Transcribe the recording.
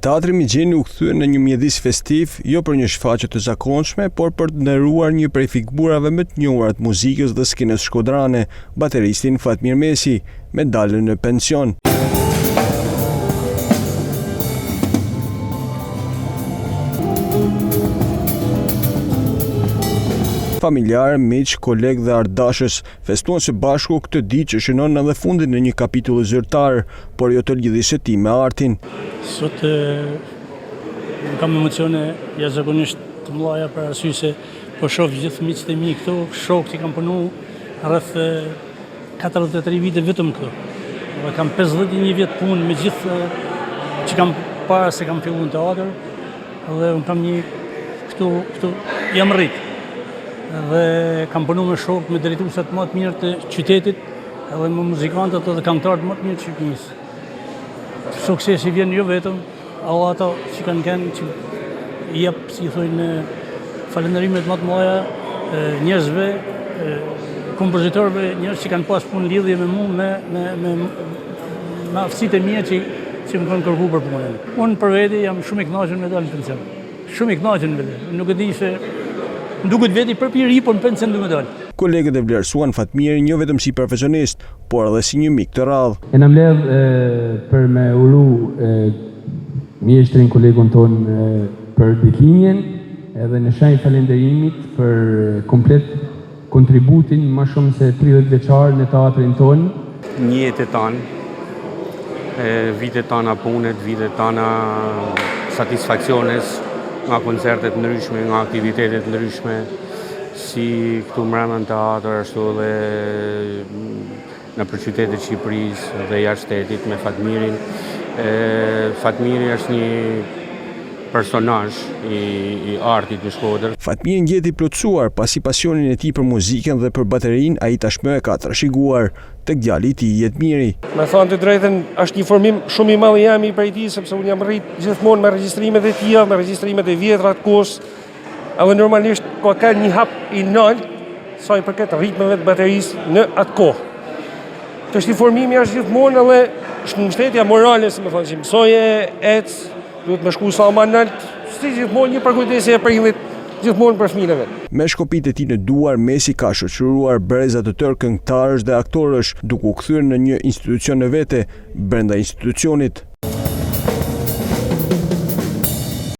Teatri Migjeni u kthye në një mjedis festiv, jo për një shfaqje të zakonshme, por për të nderuar një prej figurave më të njohura të muzikës dhe skenës shkodrane, bateristin Fatmir Mesi, me daljen në pension. Familjarë, miq, kolegë dhe artdashës festuan së bashku këtë ditë që shënon edhe fundin e një kapitulli zyrtar, por jo të lidhjes së tij me artin. Sot kam emocione jashtëzakonisht të mëdha për arsye se po shoh gjithë miqtë e mi këtu, shokë që kam punu rreth 43 vite vetëm këtu. Dhe kam 51 vjet punë me gjithë që kam para se kam fillu në teatër dhe unë kam një këtu, këtu jam rrit. Dhe kam punu me shokë, me drejtuesat më të mirë të qytetit edhe me muzikantët edhe këngëtarët më të mirë të Shqipërisë. Suksesi vjen jo vetëm, edhe ato që kanë qenë që i jep, si i thojnë, falënderimet më të mëdha njerëzve, kompozitorëve, njerëz që kanë pas punë lidhje me mu, me, me, me, me aftësitë e mia që, që më kanë kërku për punën. Unë për veti jam shumë i kënaqur me dalë në pension. Shumë i kënaqur me vete. Nuk e di se më duket veti prapë i ri, por në pension du me dalë. Kolegët e vlerësuan Fatmirin jo vetëm si profesionist, por edhe si një mik të rrallë. Jena mbledh për me uru mjeshtrin kolegun tonë për ditëlindjen edhe në shenjë falënderimit për komplet kontributin ma shumë se 30 vjeçar në teatrin tonë. Një jetë e tanë, vite tana punet, vite tana satisfaksiones nga koncertet ndryshme, nga aktivitetet ndryshme, si këtu mrena në teatër, ashtu edhe nëpër qytetet Shqipërisë dhe jashtë shtetit me Fatmirin. Fatmiri është një personazh i, i artit në Shkodër. Fatmiri ndjehet i plotësuar, pasi pasionin e tij për muzikën dhe për baterinë ai tashmë e ka trashëguar tek djali i tij Jetmiri. Me thanë të drejtën, është një formim shumë i madh i jemi prej tij, sepse unë jam rrit gjithmonë me regjistrimet e tija, me regjistrimet e vjetra të kohës, Edhe normalisht ka qenë një hap i nalt sa i përket ritmeve të baterisë në atë kohë. Tash formimi është gjithmonë edhe është mbështetja morale, si me thonë, që mësoje, ec, duhet me shku sa ma nalt, si gjithmonë një përkujdesje e prindit, gjithmonë për fëmijën e vet. Me shkopinjtë e tij në duar, Mesi ka shoqëruar breza të tërë këngëtarësh dhe aktorësh, duke u kthyer në një institucion në vete, brenda institucionit.